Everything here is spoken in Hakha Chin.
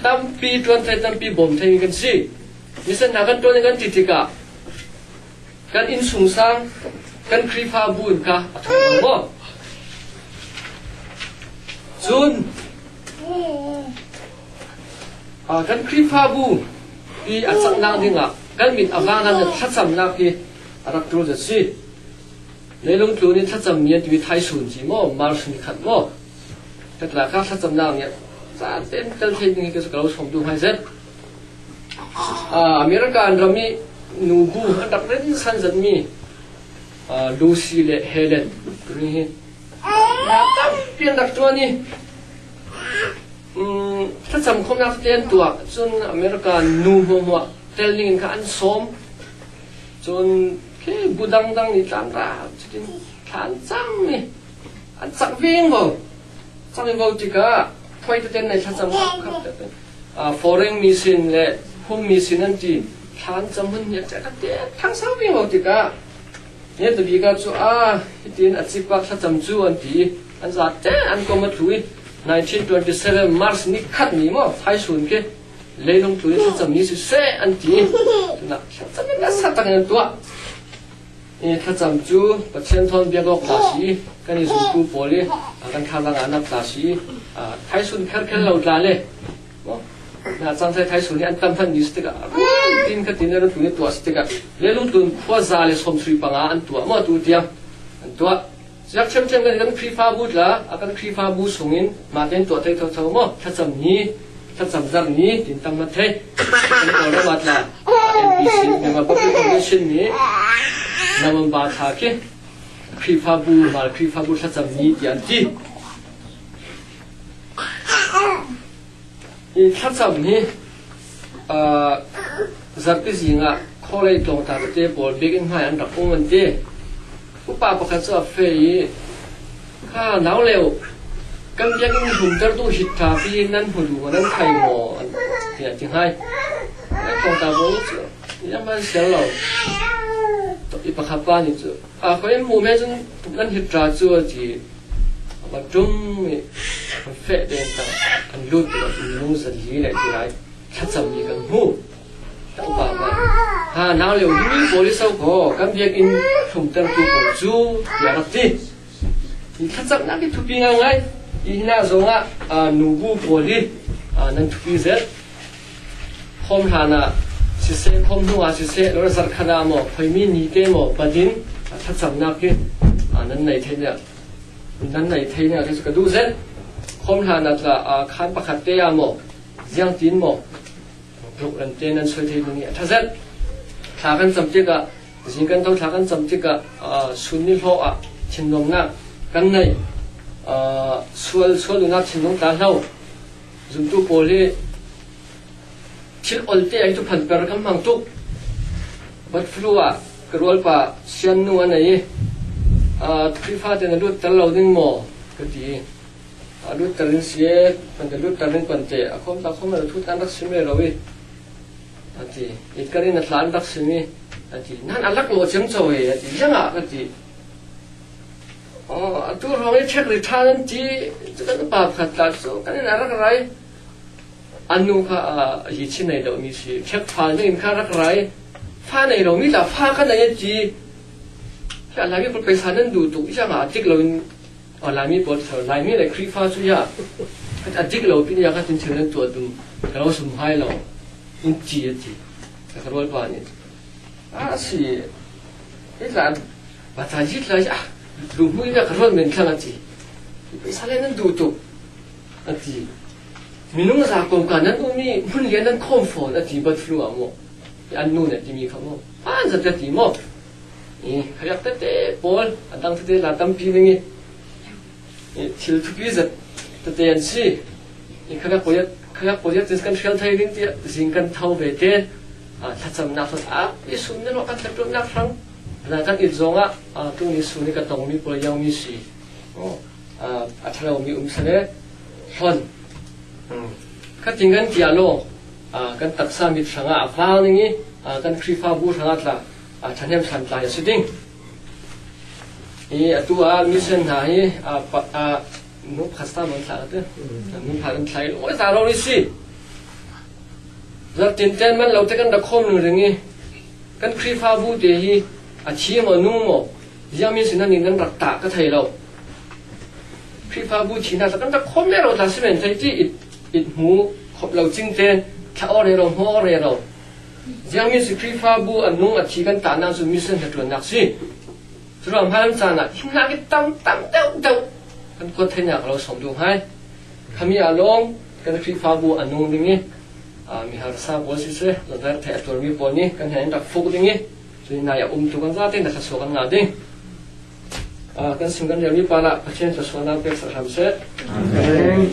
Tampi ṭuan thei, tampi bawm thei kan si. Mission hna kan ṭuan kan ti tikah kan innsung sang, kan Khrihfabu in kha a ṭhang lo maw? Cun kan Khrihfabu i a caknak dingah kan mit a vang nan thlacamnak hi a rak ṭul a si. Leilung tlun in thlacam mi an timi thaisun ci maw, Mars ni khat maw? Katla kha thlacamnak nih caan tein tel thei ding hi ka lo som tu hmai zet. America an ram i nubu an rak rin san zatmi Lucy le Helen timi hi tampi an rak ṭuan i thlacam khawmnak tete an tuah. Cun America nu hmuahhmuah tel ding in kha an sawm. Cun khi bu dangdang nih tlangra cutin thla an cam i an cak ving vo. Cak vo tikah phuai tete nei thlacam khap khap te foreign mi sin le hum mi sin an ti thlan cam hun hi a te thang sau ving vo tikah ne tu bi ka cu a hitin a chik pak thlacam cu an ti an za te an kom a thlui 1927 March ni khat ni mo thai sun ke leilung tlu in thlacam ni si se an ti tuna thlacam in a sa tak in an tuah i thlacam cu Pathian thawn biak awk ta si kan i zumtu pawl i kan thlalang ah nak ta si thai sun kher kher lo tla le na cang sai thai sun hi an tam han ni tikah tin kha tin ran tu ni tuah tikah lelung tlun khua za le som sui panga an tuah mo tu tiang an tuah Siak ṭhiamṭhiam kan kan Khrihfabu tla a kan Khrihfabu sungin mah tein tuah thei thotho maw thlacam ni thlacam zarh ni tin tam mat thei kan Kawlram ah tla NPC Myanmar Public Commission nih November thla khi Khrihfabu mal Khrihfabu thlacam ni tiah an ti. Hi thlacam hi zarhpi zing ah khualei tlawngtla tete pawl biakinn hmai an rak um an ti. Upa pakhat cu a fe i, Kha nau leo, kan biakinn humtertu hittha pi nan hmu duh maw, nan thei maw? tiah a ti hngai. Tlawngtla pawl nih cu iang an sial lo. I pakhat pa nih cu, A khoi in hmuh me cun nan hittha cu a ti. A va ṭum i an feh tein tang an lut tikah minung zali le ti lai thlacammi kan hmuh. Ta upa pa ha nau lio hi pawl i so kaw kan biakinn hlumtertu pawl cu tiah rak ti. Hi thlacamnak hi thupi ngaingai. Hi hna zongah nubu pawl hi nan thupi zet. Khom hlan ah siseh, khom hnu ah siseh, lor zarkhat ah maw, khoimi ni te maw, padin thlacamnak hi nan nei thei ne nan nei thei ne khi ka duh zet. Khom hlan ah tla khan pakhat te ah maw, ziang tin maw, tluk te nan soi thei ding i a tha zet. Thla kan cam tikah zing kan tho thla kan cam tikah sun ni hlawh ah thinlungnak kan nei sual sual thinlung tla hlo Zumtu pawl hi thil olte ai tu phan per kan hmang tuk. Bird flu ah ka rualpa siannu an ei i Khrihfa te na lut ter lo ding maw ka ti. A lut ter in si pan te lut ter in pan te a khom ta khom la thut an rak sim le lo i a ti. It kan in a thla an rak sim i a ti. Nan alak lo cem cho e a ti. Yang ah ka ti. Atu hrawng i ṭhek ri ṭha nan ti cu kan pa pakhat tla cu kan in a rak rai. An nu kha hi chin nei lomi si. Ṭhek fa ning in kha rak rai. Fa nei lomi tla fa ka nei an ti. Hi Laimi pawl phaisa nan duh tuk iang ah dik loin Laimi pawl Laimi le Khrihfa cu ya a dik lo pin ya kha tin thil nan tuah dum ka lo sum hai lo in ti a ti. Ka rual pa nih a si Hitla Bata hitla ah luhmui na ka ruat men thlang a ti. Phaisa le nan duh tuk a ti. Minung za ko ka nan um i hmun lian nan khawm fawn a ti bat flu ah maw. An nu nih timi kha maw. An zat ka ti maw. I khayak tete pawl a dang tete la tampi ning i thil thupi zat tete an si. I khayak pawl khayak pawl kan hrial thai ding tiah zing kan tho ve te thlacamnak ah i sum ne kan thlacamnak hrang Na kan it zongah tuni sun i ka tongmi pawl iangmi si. A ṭhalomi um sale hlon. Khating kan ti ah law kan taksa mit hrangah a vang ning i kan Khrihfabu hrangah tla ṭhahnem santlai a si ding. I atu ah mission hna hi nu phasta man thla te nu pha kan thlai oi za lo ni si. Zartin ten man lo te kan rak khom ning ring i kan Khrihfabu te hi a thi maw nung maw ziami sin ning nan rak ta ka thei lo. Khrihfabu thi na kan rak khom le ro ta si men thei ti it it hmu khop lo ching ten thla ore ro hmo ore ro. Ziami si Khrihfabu an nung a thi kan ta na cu mission na tuan nak si. Curuang hmalam caan ah thimnak i tam tam deuh deuh kan kuat theinak lo som duh hai. Khami ah lawng kan Khrihfabu a nung ding i mi harsa pawl siseh, zawtnak thei a tuarmi pawl nih kan he in rak fuk ding i cun nai a um tu kan zate na thluachuah kan ngah ding. Kan sim kan relmi pa lah Pathian thluachuahnak pek hram seh. Amen.